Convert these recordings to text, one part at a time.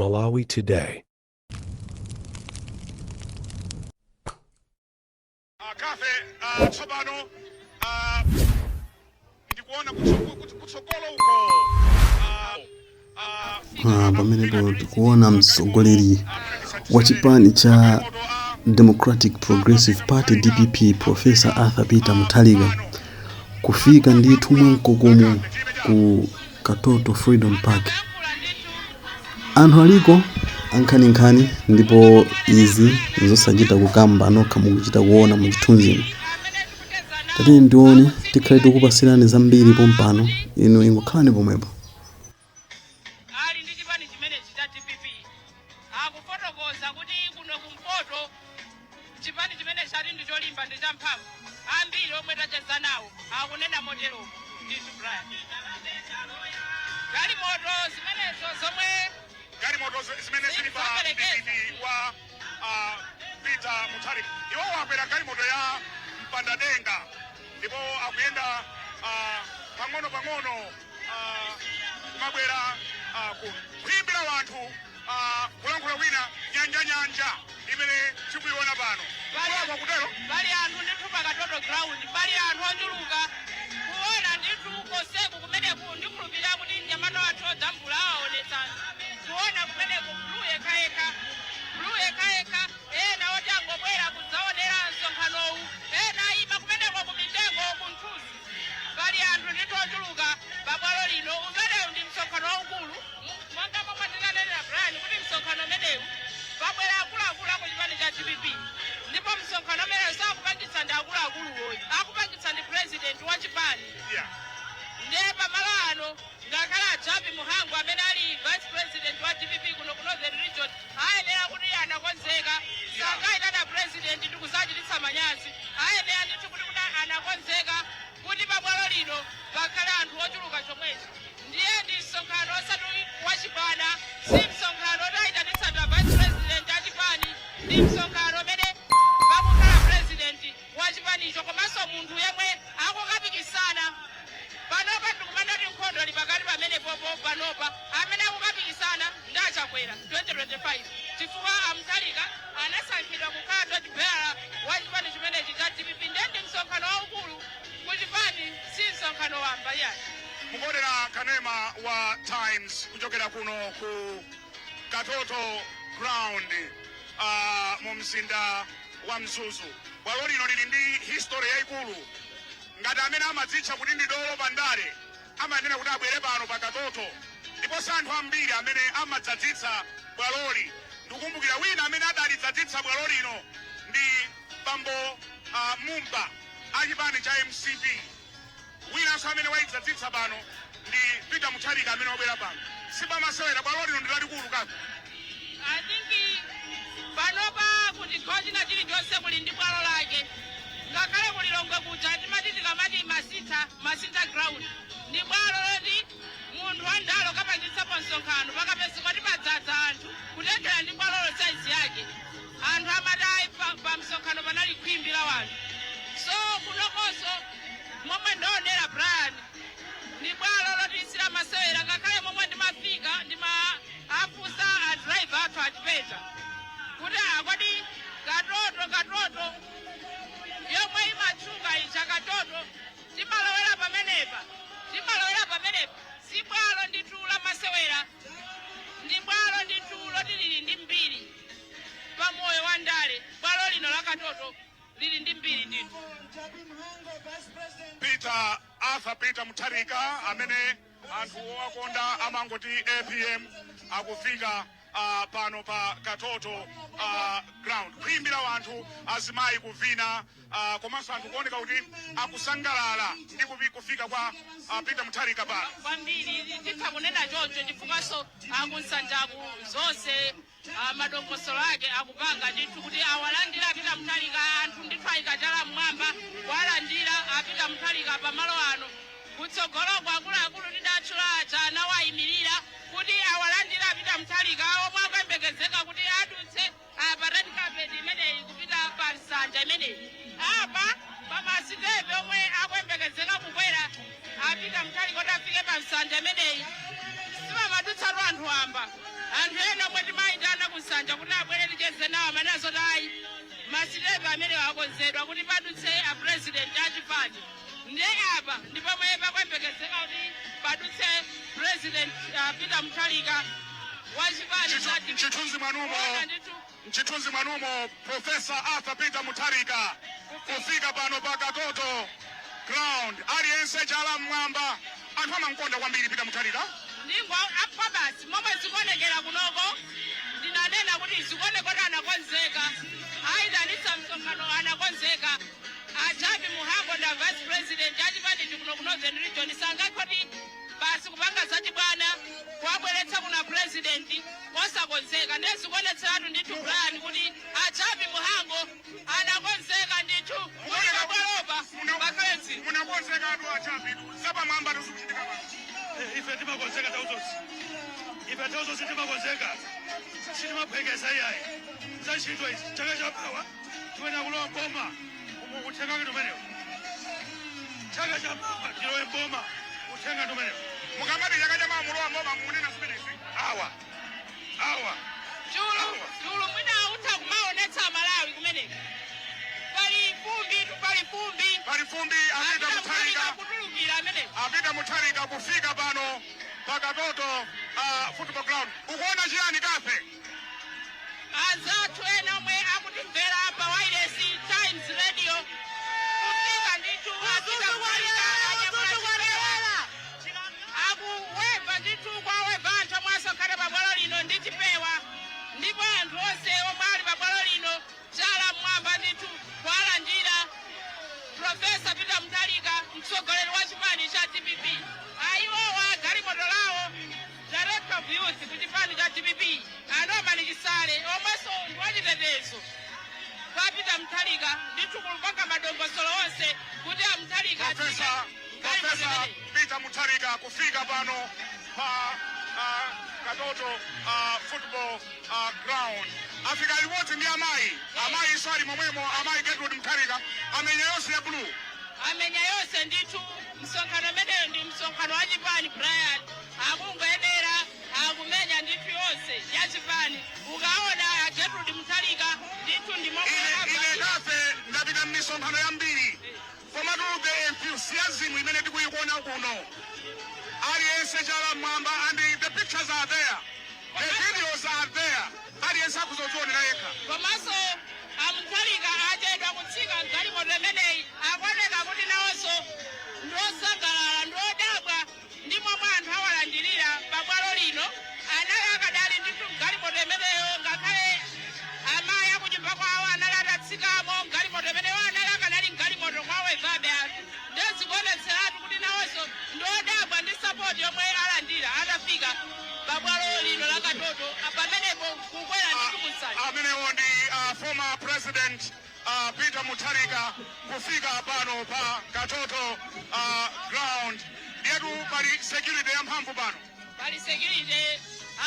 Malawi Today. Kafe tsopano ndikuona kutsogolo uko. Pamenepo tikuona mtsogoleri wa chipani cha Democratic Progressive Party, DPP, Professor Arthur Peter Mutharika, kufika ndithu mwamkokomo ku Katoto Freedom Park. Anthu aliko ankhaninkhani, ndipo izi nzosachita kukamba, nokha mukuchita kuona muchithunzimo. Tatiyeni ndione, tikhale tikupasirani zambiri pompano, inu ingokhalani pomwepo. Ali ndi chipani chimenechi cha DPP, akufotokoza kuti kuno kumpoto chipani chimene chati ndi cholimba, ndi champhamvu. Ambiri omwe tacheza nawo akunena moteromo ndithu. Brian, galimoto zimenezo zomwe Galimoto zimene zili pa Zaperekeza. mdipiti wa Peter Mutharika. Iwo akwera galimoto ya mpandadenga ndipo akuyenda pang'ono pang'ono kumabwera kuyimbira wanthu, kulankhula wina, nyanja nyanja imene tikuiona pano. Kulakwa kutero. Pali anthu ndithu pa Katoto Ground, pali anthu ochuluka kuona ndithu koseku kumeneku. Ndikhulupirira kuti mnyamata wathu ojambula awaonetsa kuona kumeneku, blue yekhayekha, blue yekhayekha. Ena oti angobwera kudzaonera msonkhanowu, ena ayima kumeneko kumitengo kunthuzi. Pali anthu ndithu ochuluka pabwalo lino. Umenewu ndi msonkhano waukulu. Monga momwe tinanenera, Brian, kuti msonkhano umenewu pabwera akuluakulu aku chipani cha DPP, ndipo msonkhano umenewu sakupangitsa ndi akuluakuluwo, akupangitsa ndi president wa chipani. Ndiye pamalo ano ngakhale a Jappie Mhango amene ali vice president wa DPP kuno ku Northern Region ayenera kuti anakonzeka. Sangayitana president ndi kusachititsa manyazi. Ayenera ndithu kuti anakonzeka kuti pabwalo lino pakhale anthu ochuluka chomwechi. Ndiye ndi msonkhano osati wachibwana, si msonkhano oti ayitanitsa ndi vice president achipani. Ndi msonkhano umene pakukhala president wa chipanicho komanso munthu yemwe akukapikisana. Panopa ndikumana kuti nkhondo ali pakati pamene popo. Panopa amene akukapikisana ndi aChakwera 2025, chifukwa aMutharika anasankhidwa kukhala torch bearer wa chipani chimenechi cha DPP. Ndiye ndi msonkhano waukulu ku chipani, si msonkhano wamba yayi. Mukuonera kanema wa Times kuchokera kuno ku Katoto Ground mu mzinda wa Mzuzu. Bwalo lino lili ndi history yayikulu. Ngati amene amadzitcha kuti ndi dolo pandale amanena kuti abwere pano pa Katoto, ndipo si anthu ambiri amene amadzadzitsa bwaloli. Ndikukumbukira wina amene adalidzadzitsa bwalo lino ndi bambo Mumba achipani cha MCP. Winanso amene wayidzadzitsa pano ndi Peter Mutharika amene wabwera pano. Sipamasewera, bwalo lino ndi lalikulu kako. I think panopa kuti china chilichonse kuli ndi bwalo lake. Ngakhale kuLilongwe kuja timati tikamati Masintha, Masintha Ground ndi bwalo loti munthu wandalo kapangitsapo msonkhano, pakapezeka kuti padzadza anthu kutengera ndi bwalolo size yake, anthu amati ayi, pa msonkhano panali khwimbi la wanthu. So kunokonso momwe ndaonera, Brian, ndi bwalo lotisira masewera. Ngakhale momwe ndimafika ndima afunsa a driver athu atipeza kuti akodi Katoto, Katoto yomwe imatchuka ija, Katoto timalowera pamenepa, timalowera pamenepa. Si bwalo ndithu la masewera, ndi bwalo ndithu loti lili ndi mbiri pamoyo wa ndale. Bwalo lino la Katoto lili ndi mbiri ndithu. Peter Arthur Peter Mutharika, amene anthu owakonda amangoti APM, akufika pano pa Katoto Ground. Kuyimbira wanthu, azimayi kuvina, komanso anthu kuoneka kuti akusangalala ndi kufika kwa Peter Mutharika pano. Kwambiri, titha kunena choncho, chifukwaso akunsanjaku zonse madongosolo ake akupanga ndithu kuti awalandira aPeter Mutharika. Anthu ndithu ayika chala mmwamba kuwalandira aPeter Mutharika pamalo ano. Kutsogoloko akuluakulu tidatchula aja anawayimirira kuti awalandira aPeter Mutharika omwe akuyembekezeka kuti adutse apa red carpet imeneyi kupita pa nsanja imeneyi. Apa pamasitepe omwe akuyembekezeka kukwera aPeter Mutharika kuti afike pa nsanja imeneyi, simamadutsatu anthu wamba. Anthu ena omwe timayitana kusanja kuti abwere ticheze nawo amenezo, tayi, masitepe amene akonzedwa kuti padutse a president achipani. Ndiye apa ndi pomwe pakuyembekezeka kuti padutse President Peter Mutharika wa chipani cha DPP. Mchithunzi mwanumo. Kuona ndithu. Mchithunzi mwanumo, Professor Arthur Peter Mutharika kufika pano pa Katoto Ground, aliyense chala mmwamba. Anthu amamkonda kwambiri Peter Mutharika. Ndingo apha basi. Momwe zikuonekera kunoko, ndinanena kuti zikuoneka kuti anakonzeka, ayitanitsa msonkhano, anakonzeka. A Jappie Mhango nda vice president achipani kuno ku Northern Region, sangakhoti basi kupanga zachibwana kuwabweretsa kuna president osakonzeka. Ndiye zikuonetseratu ndithu, Brian, kuti a Jappie Mhango anakonzeka ndithu kuti pabwalopa pakhale mziro. Munakonzekatu a Jappie, zapamwamba tizikuchitika pano. Ife timakonzeka nthawi zonse, ife nthawi zonse timakonzeka, sitimaphwekesa iyayi za ntchito izi. Chaka chamawa tiwena kulowa mboma, uthenga wake tumenewo. Chaka chamawa tilowe mboma, uthenga tumenewo. Mukamati chaka chamawa mulowa mboma, mukunena zimenezi? Awa awa. Chulu chulu, mwina utha kumaonetsa Malawi kumeneko pali fumbi tu, pali fumbi. Pali fumbi. A Peter a Peter Mutharika Mutharika kutulukira ameneko. A Peter Mutharika kufika pano pa Katoto Football Ground. Ukuona chiyani, kafe? Anzathu ena omwe akutimvera pa wireless Times Radio, kufika ndithu a Peter Mutharika, anyamula chipewa, akuweva ndithu, kwaweva anthu omwe asonkhana pabwalo lino ndi chipewa. Ndipo anthu onse omwe ali pabwalo lino, chala mmwamba ndithu kuwalandira Professor Peter Mutharika, mtsogoleri wa chipani cha DPP. Ayiwowa galimoto lawo, director of youth ku chipani cha DPP a Norman Chisale, omwenso ndi wachitetezo kwa Peter Mutharika, ndithu kulupanga madongosolo onse kuti a Mutharika Professor Peter Mutharika kufika pano pa Katoto Football Ground. Afika limodzi ndi amayi. Amayi iso ali momwemo, amayi Gertrude Mutharika, amenya yonse ya blue. Amenya yonse ndithu. Msonkhano umeneyo ndi msonkhano wa chipani, Brian, akungoyenera akumenya ndithu yonse ya chipani. Ukaona a Gertrude Mutharika ndithu ndi momwe Ine avalira. Kafe, ndapita m'misonkhano yambiri, komatu the enthusiasm imene tikuyikuona kuno, aliyense chala mwamba, and the pictures are there, the videos are there, aliyense akuzozionera yekha. Komanso a Mutharika achedwa kutsika mgalimoto imeneyi, akuoneka kuti nawonso ndiosangalala, ndiodabwa ndi momwe anthu awalandirira pabwalo lino. Anali akadali ndithu mgalimoto imeneyo, ngakhale amayi akunyumba kwawo anali atatsikamo mgalimoto imeneyo, anali akanali mgalimoto kwawevabe anthu. Ndezikuonetseratu kuti nawonso ndiodabwa ndi support yomwe alandira atafika pabwalo lino la Katoto, pamenepo kukwera ndithu kunsanja. Amenewo ndi former President Peter Mutharika kufika pano pa Katoto Ground. Ndiyetu pali security yamphamvu pano. Pali security.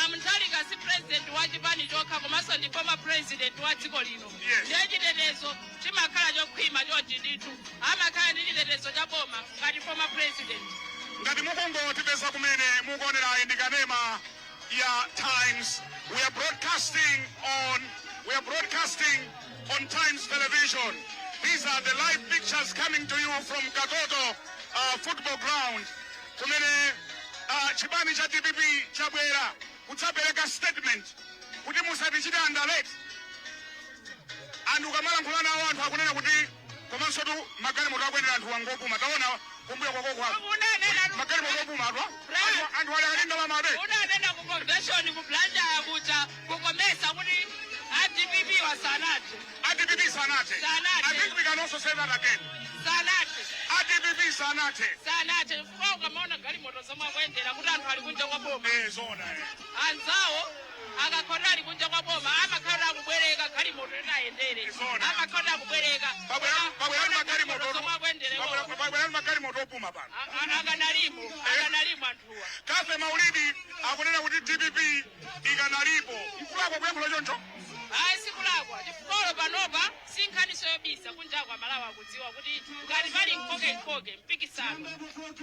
A Mutharika si president wa chipani chokha, komanso ndi former president wa dziko lino. Yes. Ndiye chitetezo chimakhala chokhwima chonchi ndithu, amakhala ndi chitetezo cha boma ngati former president. Ngati mukungotipeza kumene, mukuonerayi ndi kanema ya Times. We are broadcasting on Times Television. These are the live pictures coming to you from Katoto Football Ground, kumene chipani cha DPP chabwera kudzapereka statement kuti musatichite underrate. Anthu ukamalankhula nawo, anthu akunena kuti komanso tu magalimoto akuyendera anthu wangopuma. Taona kumbuyo kwakoko, Unanena magalimoto opuma atwa, anthu ali akalinda mamabe. Unanena ku convention ku Blantyre kuja kukomesa kuti a DPP wasanathe. A DPP sanathe. Sanathe. I think we can also say that again. Sanathe. A DPP sanathe. Sanathe, chifukwa ukamaona galimoto zomwe akuyendera kuti anthu ali kunja kwa boma. Eh, zona eh. Anzawo akakhala ali kunja kwa boma amakhala akubwereka galimoto itayendere. Zona. Amakhala akubwereka. Pabwerani magalimoto. Zomwe akuyendereko. Pabwerani magalimoto opuma pano. Akanalipo, akanalipo anthuwa. Kafe Maulidi akunena kuti DPP ikanalipo. Nkulakwa kuyankhula choncho? Ayi, sikulakwa, chifukwa panopa Si nkhaniso yobisa, kunja kwa Malawi akudziwa kuti ngati pali mkoke mpikisano,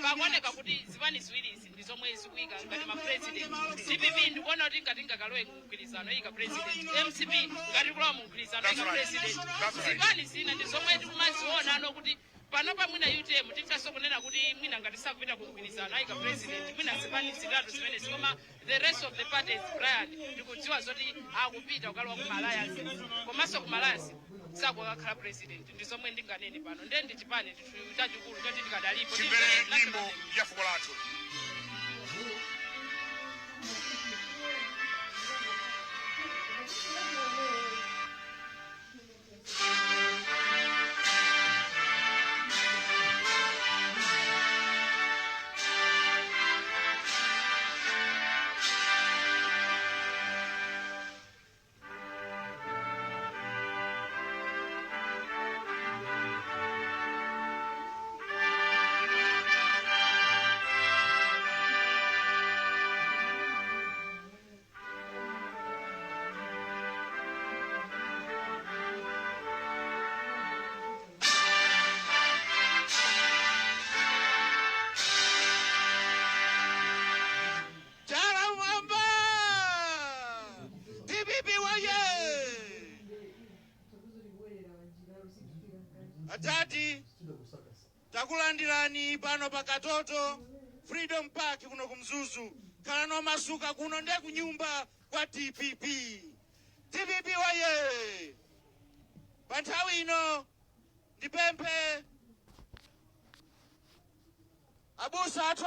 pakuoneka kuti zipani ziwirizi ndi zomwe zikuyika ngati ma president. DPP ndikuona kuti ngati ingakalowe mgwirizano iyika president, MCP ngati kulowa mu mgwirizano That's iyika right. president. That's right. Zipani zina ndi zomwe tikumaziona ano kuti panopa mwina UTM tithaso kunena kuti mwina ngati sakupita ku mgwirizano ayika president, mwina zipani zitatu zimenezi. Koma the rest of the parties, Brian, ndikudziwa zoti akupita kukalowa ku alliance, komanso ku alliance sakukakhala president. Ndi zomwe ndinganene pano. Ndiye ndi chipani ndithu chachikulu choti tikadalipo. Timvere nyimbo ya fuko lathu. Chala mwamba! DPP waye! Atati, takulandirani pano pa Katoto Freedom Park kuno kumzuzu. Khala nomasuka, kuno ndiye kunyumba kwa DPP. DPP waye! Pa nthawi ino ndipemphe abusa athu.